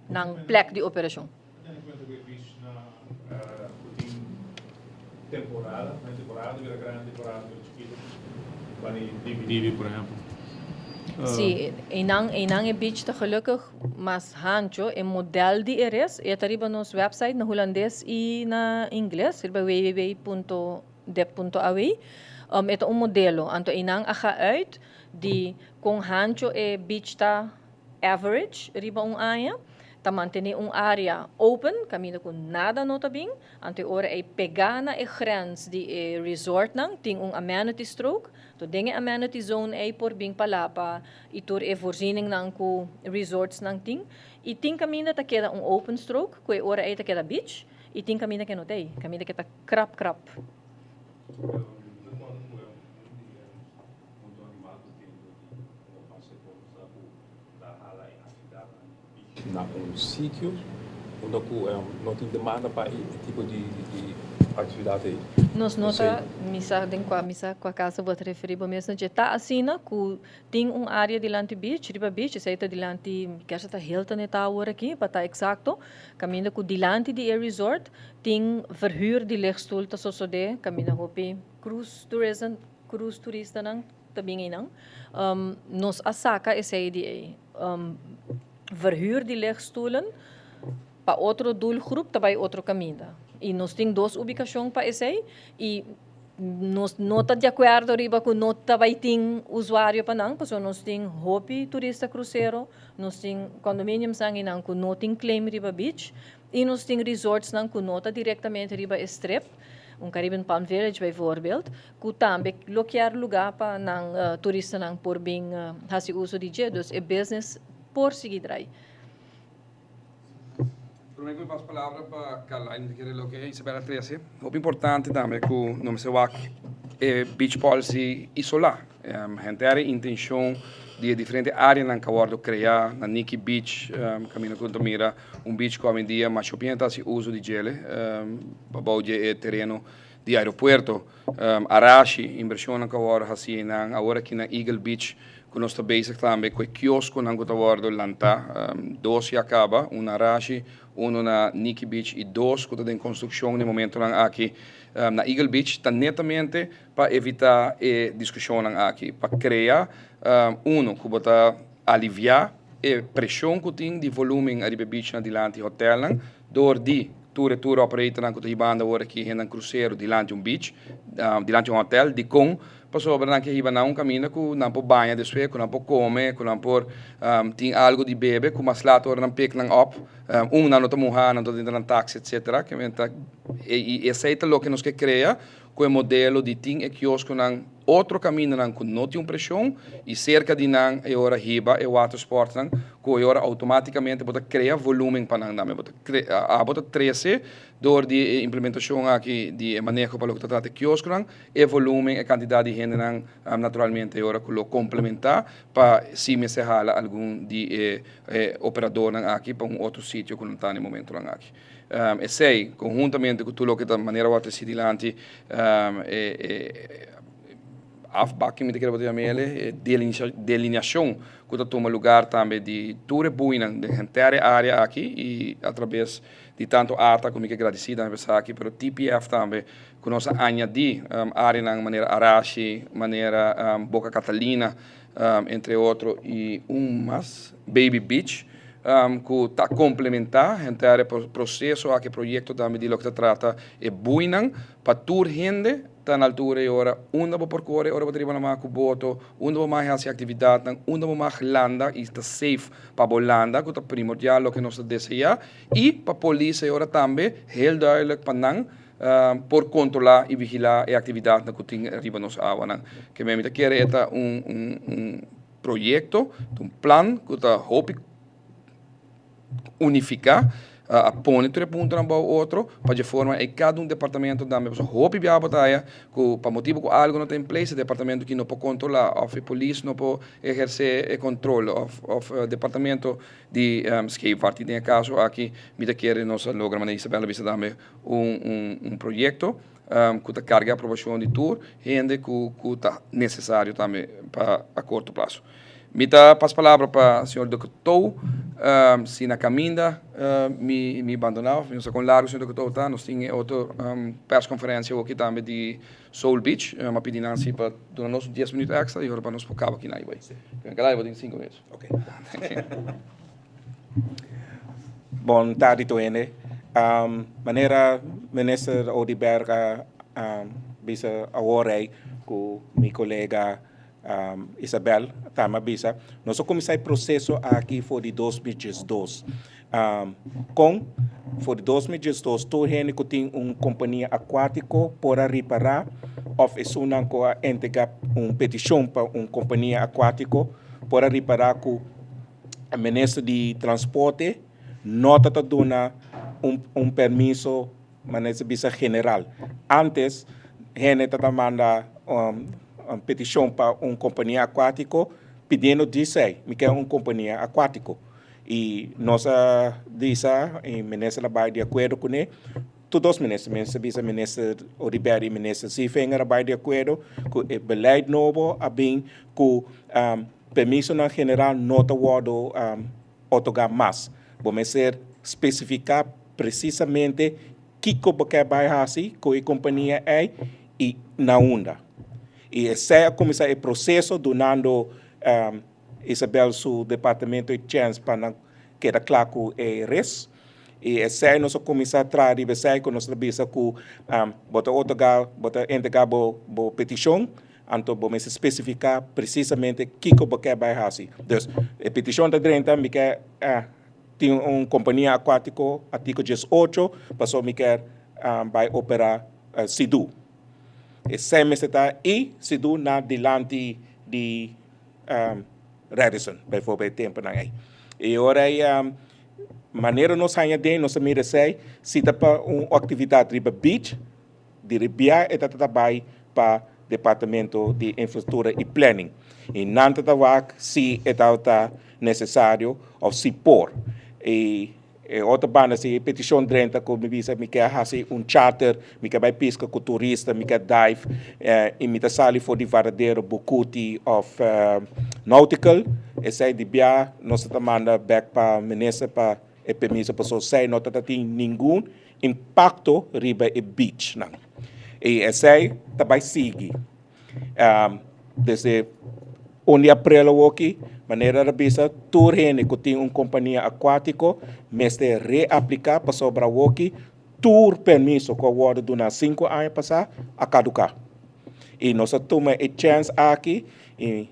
nan plek di operashon. Tene kuenta ku e beach na ku tin temporada, na e temporada ta bira grandi, temporada ta bira chikitu, bani divi divi por ehempel. Si, einan einan e beach ta gelukkig mas hancho, e model di e res e ta riba nos website na hulandes i na ingles, riba www.dep.aw. E ta un modelo, anto einan a ga uit di kon hancho e beach ta average riba un aña, ta mantene un area open kaminda ku nada no ta bin, anto e ora ei pegá na e grens di e resortnan tin un amenity strook, to den e amenity zone ei por bin palapa i tur e voorzieningnan ku resortsnan tin, i tin kaminda ta keda un open strook ku e ora ei ta keda beach i tin kaminda ke no ta ei, kaminda ke ta krap krap. Na un sitio unda ku no tin demanda pa e tipo di aktividat ei. Nos no ta misa den kua misa kua kasa bo ta referí bo mes na dje. Ta asina ku tin un área dilanti beach, riba beach, esei ta dilanti, mi kèr sa ta Hilton e ta awor aki, pa ta eksakto, kaminda ku dilanti di e resort tin verhuur di ligstoel ta sosodé, kaminda hopi cruise tourism, cruise turistanan ta bin einan. Nos a saka esei di ei. Verhuur di ligstoelen pa otro doelgroep ta bai otro kaminda. I nos tin dos ubikashon pa esei i nos no ta di akuerdo riba ku no ta bai tin usuario pa nan pasobra nos tin hopi turista krusero, nos tin condominiumsnan einan ku no tin claim riba beach i nos tin resortsnan ku no ta direktamente riba e strip, un Caribbean Palm Village bijvoorbeeld, ku tambe lo kier lugá pa nan turistanan por bin hasi uso di dje, dus e business por sigui drai. Prome ku mi pasa palabra pa Carlyle, mi ta kere loke Isabel a trese. Hopi importante tambe ku no mester wak e beach policy isolá. Henter e intenshon di e diferente áreanan ku a wòrdu kreá na Nikki Beach, kaminda ku ta mira un beach ku awendia masha hopi hende ta hasi uso di djele pabou dje e tereno di aeropuerto. Arashi, inversionnan ku a wòrdu hasi einan, awor aki na Eagle Beach ku nos ta bezig tambe ku e kioskonan ku ta wòrdu lantá, dos ya kaba, un na Arashi, unu na Nikki Beach i dos ku ta den konstrukshon na e momentonan aki na Eagle Beach, ta netamente pa evitá e diskushonnan aki, pa krea unu ku bo ta aliviá e preshon ku tin di volumen ariba e beachnan dilanti hotelnan dor di tur e tour operatornan ku ta hibando awor aki hendenan krusero dilanti un beach, dilanti un hotel, dikon? Pasobra nan ke hiba nan un kaminda ku nan por baña despues, ku nan por kome, ku nan por tin algu di bebe, ku mas laat ora nan pik nan op, un nan no ta muhá, nan ta denter nan taxi etcetera, i esei ta loke nos ke krea. ku e modelo di tin e kioskonan otro kamindanan ku no tin un preshon i serka di nan e ora hiba e watersportnan ku e ora outomátikamente bo ta krea volumen pa nan tambe. Bo ta abo ta trese dor di e implementashon aki di e maneho pa loke ta trata e kioskonan e volumen e kantidat di hendenan naturalmente e ora ku lo komplementá pa si mester hala algun di e operadornan aki pa un otro sitio ku nan ta na e momentonan aki. Esei, konhuntamente ku tur loke ta manera wòrdu tresi dilanti, e afbakking mi ta kere bo ta yama el, e delineashon ku ta tuma lugar tambe di tur e buinan den henter e área aki i atrabes di tantu ata ku mi ke gradisí tambe pa esaki, pero TPF tambe ku nos a añadí áreanan manera Arashi, manera Boca Catalina, entre otro i un mas, Baby Beach, ku ta komplementá henter e proseso aki, e proyekto tambe di loke ta trata e buinan pa tur hende ta na altura e ora unda bo por kore ora bo ta riba lamá ku boto, unda bo mag hasi aktividatnan, unda bo mag landa i ta safe pa bo landa ku ta primordial loke nos ta deseá i pa polis e ora tambe heel duidelijk pa nan por kontrolá i vigilá e aktividatnan ku tin riba nos awanan. Ke mi ta kere e ta un un proyekto, ta un plan ku ta hopi unifiká, a pone tur e puntonan bou otro pa dje forma ei kada un departamento tambe pasobra hopi biaha bo ta haya ku pa motibu ku algu no ta in place e departamento ki no por kontrolá òf e polis no por ehersé e kontrol òf òf departamento di scheepvaart i den e kaso aki mi ta kere nos a logra manera Isabel a bisa tambe un un proyekto ku ta karga e aprobashon di tur hende ku ku ta nesesario tambe pa a korto plaso. Mi ta pas palabra pa señor De Coteau, si na kaminda mi mi bandoná òf mi no sa kon largu señor De Coteau ta, nos tin e otro pèrskonferensia awoki tambe di Soul Beach, mi a pidi nan si pa duna nos un dies minüt èkstra i ora pa nos por kaba kinan i bai. Kla bo tin sinku minüt. Ok. Bon tardi tur hende. Manera Minister Oduber a bisa awor ei ku mi kolega Isabel tambe a bisa, nos a kuminsá e proseso aki for di 2012. Kon? For di 2012 tur hende ku tin un kompania akuátiko por a ripará òf esunnan ku a entregá un petishon pa un kompania akuátiko por a ripará ku e minister di transporte no ta ta duna un un permiso manera se bisa general. Antes hende ta ta manda un peticion pa un compania acuatico pidiendo djisei mi kier un compania acuatico y nos a bisa y minister a bay di acuerdo cune Tur dos minister, minister bisa minister Oduber y minister Zievinger a bay di acuerdo cu e beleid nobo a bin cu permisonan general no ta wordo otorga mas. Bo mester specifica precisamente kico bo kier bay haci cu e compania ey y na unda. Y esey a cuminsa e proceso dunando Isabel su departamento e chens pa nan keda kla ku e res. I esei nos a kuminsá traha riba esei ku nos ta bisa ku bo ta otorgá, bo ta entregá bo bo petishon, anto bo mester spesifiká presisamente kiko bo ke bai hasi. Dus, e petishon ta drenta, mi ke tin un kompania akuátiko artíkulo 18, pasobra mi ke bai operá Sidú. Esei mester ta i Sidú na dilanti di Radisson, bijvoorbeeld e temponan ei. E ora ei manera nos haña den nos a mira esei, si ta pa un actividad riba beach, di ribia e ta ta bai pa Departamento di Infrastructura y Planning. Y nan ta ta wak si e tabata necesario of si por. E E otro banda si e peticion drenta cu mi bisa mi kier haci un charter, mi kier bay pisca cu turista, mi kier dive y mi ta sali for di Varadero, Bucuti of Nautical, esey di bia nos ta manda bek pa minister pa e permiso pasobra esey no ta tin ningun impacto riba e beachnan. Y esey ta bay sigui. Desde un di aprel awoki, manera a bisa, tur hende ku tin un kompania akuátiko mester reapliká pasobra awoki tur permiso ku a wòrdu duná sinku aña pasá a kaduká. I nos a tuma e chèns aki i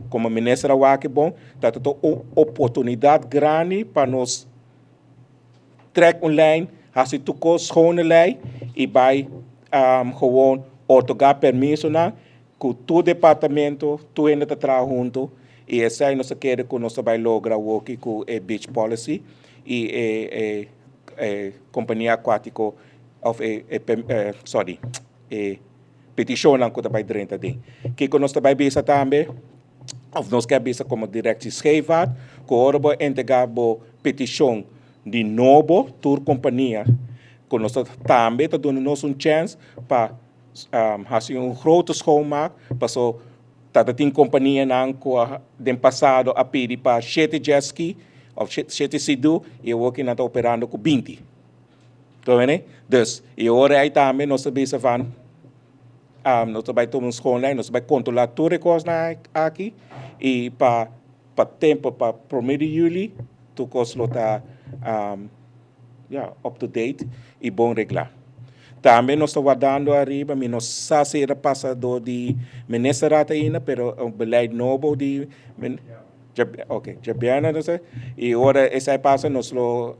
komo minister a wak bon, ta ta un oportunidat grandi pa nos trèk un lijn, hasi tur kos schone lei i bai. um, gewoon otorgá permisonan ku tur departamento, tur hende ta traha hunto i esei nos ta kere ku nos ta bai logra awoki ku e beach policy i e e e kompania akuátiko òf e e sorry e petishonnan ku ta bai drenta aden. Kiko nos ta bai bisa tambe òf nos ke a bisa komo Directie Scheepvaart ku ora bo entregá bo petishon di nobo tur kompania ku nos ta tambe ta duna nos un chèns pa hasi un grote schoonmaak paso ta tin kompanianan ku den pasado a pidi pa shete jet ski òf shete sea-doo i awor ki nan ta operando ku 20. Ta wene? Dus e ora ei tambe nos ta bisa van nos ta bai tuma un schoonlijn, nos ta bai kontrolá tur e kosnan aki i pa pa tempo pa prome di juli tur kos lo ta ya up to date i bon reglá. Tambe nos ta wardando ariba, mi no sa si e ta pasa dor di ministerraad ainda, pero un beleid nobo di ok, djabièrnè no sé, i ora esei pasa nos lo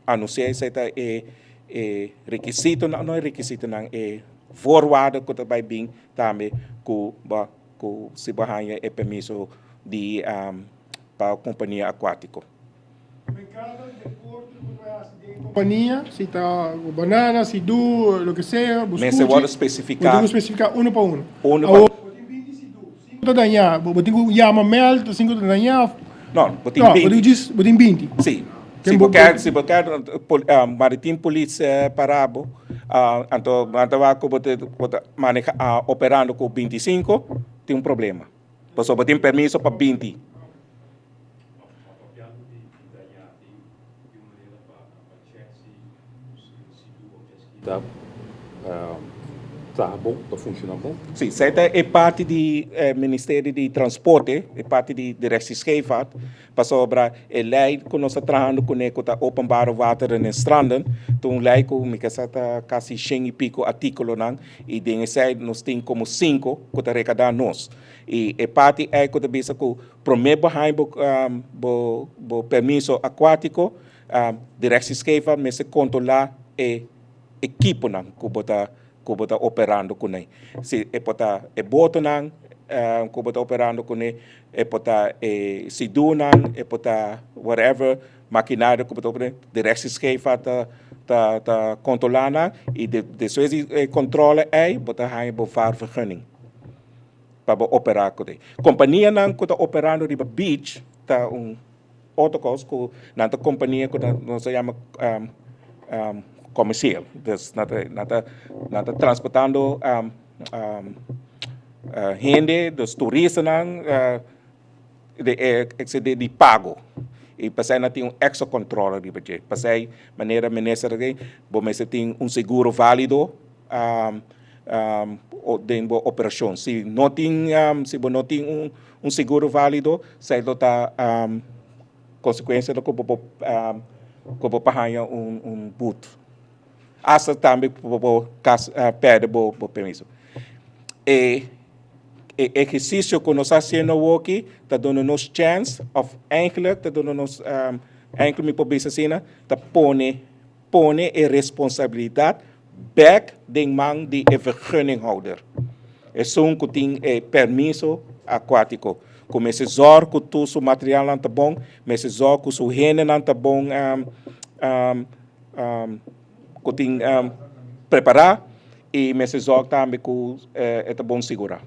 anunsiá esei ta e e rekisitonan, no e rekisitonan, e voorwaarden ku ta bai bin tambe ku bo ku si bo haña e permiso di pa kompania akuátiko. Men kada deporte ku bo hasi den e kompania, si ta banana, si du, loke sea, bo Mester skuchi, wòrdu bo spesifiká. tin ku spesifiká uno pa uno. Uno pa Awor, bo tin 20 si du, sinku ta dañá, bo tin ku yama mèld, sinku ta dañá, òf No, bo tin no, bo 20. tin djis, bo tin 20. Si. Ken Si bo bo ker, si bo ker, maritim police para bo, anto nan ta wak ku bo ta bo ta maneha operando ku 25, tin un problema. Pasobra bo tin permiso pa 20. Ta traha bon, ta funciona bon. Si, esei ta e parti di Ministerio di Transporte, e parti di Directie Scheepvaart, pasobra e lei ku nos ta trahando kuné ku ta Openbare Wateren en Stranden, ta un lei ku mi ke sa ta kasi shen i piko artíkulonan i den esei nos tin komo sinku ku ta rekadá nos. I e parti ei ku ta bisa ku promé bo haña bo bo bo permiso akuátiko, Directie Scheepvaart mester kontrolá e ekiponan ku bo ta ku bo ta operando kuné. Si e por ta e botonan ku bo ta operando kuné, e por ta e sidunan, e por ta whatever makinario ku bo ta operando, Directie Scheepvaart ta ta ta kontrolá nan i despues di e kontrole ei bo ta haña bo vaarvergunning pa bo operá kuné. Kompanianan ku ta operando riba beach ta un Otro kos ku nan ta kompania ku nos ta yama komersial. Dus nan ta nan ta nan ta transportando hende, dus turistanan di e di pago. I pasei nan tin un extra kontrole riba dje. Pasei manera minister a di bo mester tin un seguro valido den bo operashon. Si no tin si bo no tin un Un seguro válido esei lo ta konsekuensia lo ku bo por ku bo por haña un un but. Asta tambe ku bo por kas pèrdè bo bo permiso. E e ehersisio ku nos ta hasiendo awoki ta duna nos chèns òf eigentlik ta duna nos eigentlik mi por bisa asina ta pone pone e responsabilidat bek den man di e vergunninghouder, esun ku tin e permiso akuátiko, ku mester zòrg ku tur su materialnan ta bon, mester zòrg ku su hendenan ta bon ku tin prepará i mester zòrg tambe ku e ta bon sigurá.